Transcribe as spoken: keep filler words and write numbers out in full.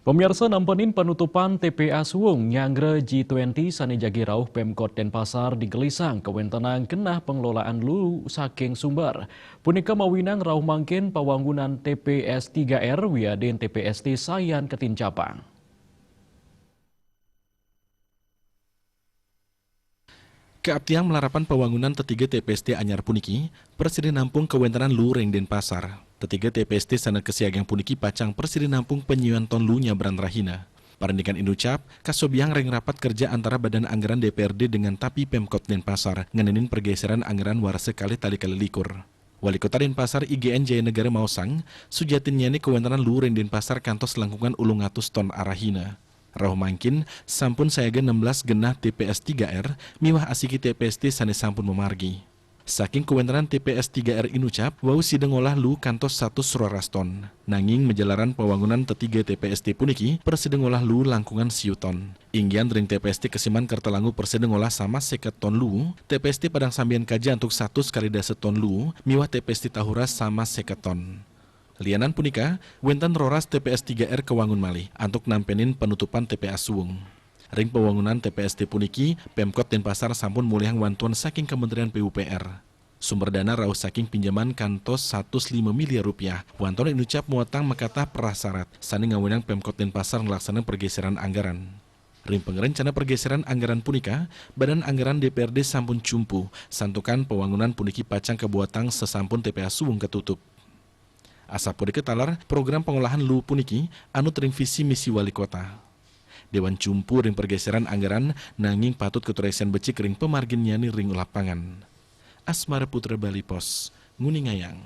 Pemirsa, nampenin penutupan T P A Suwung nyanggra G twenty sane jagi rauh Pemkot Denpasar digelisang kawentenan genah pengelolaan lu saking sumber. Punika mawinang rauh mangkin pawangunan T P S tiga R wiadin T P S T sayan ketincapan. Kaaptiang malarapan pawangunan tetiga T P S T anyar puniki, prasida nampung kawentenan lu ring Denpasar. Tetiga T P S T sane kasiagang puniki pacang prasida nampung panyuyuan ton lu nyabran rahina. Parindikan inucap, kasobiang ring rapat kerja antara Badan Anggaran D P R D dengan tapi Pemkot Denpasar, ngenenin pergeseran anggaran warsa kalih tali kalih likur. Wali Kota Denpasar I G N Jayanegara maosang, sujatinnyane kawentenan lu ring Denpasar kantos langkungan ulung atus ton arahina. Rauh mangkin, sampun sayaga enam belas genah T P S tiga R miwah asiki T P S T sane sampun mamargi. Saking kawentenan T P S tiga R inucap, wau sida ngolah lu kantos satus roras ton. Nanging majalaran pawangunan tetiga T P S T puniki, prasida ngolah lu langkungan siu ton. Inggian ring T P S T Kesiman Kertalangu prasida ngolah samas seket ton lu, T P S T Padang Sambian Kaja antuk satus kali dasa ton lu, miwah T P S T Tahura samas seket ton. Lianan punika, wenten roras T P S tiga R kawangun malih antuk nampenin penutupan T P A Suwung. Ring pawangunan T P S T puniki, Pemkot Denpasar sampun molihang wantuan saking Kementerian P U P R. Sumber dana rauh saking pinjaman kantos satus lima miliar rupiah. Wantuan inucap muatang makatah prasarat sane ngawinang Pemkot Denpasar nglaksanang pergeseran anggaran. Ring pangrencana pergeseran anggaran punika, Badan Anggaran D P R D sampun cumpu, santukan pawangunan puniki pacang kabuatang sasampun T P A Suwung katutup. Asapunika taler, program pangolahan lu puniki anut ring visi misi Wali Kota. Dewan cumpu ring pergeseran anggaran, nanging patut katuraysian becik ring pamarginnyane ring lapangan. Asmara Putra, Bali Post, nguningayang.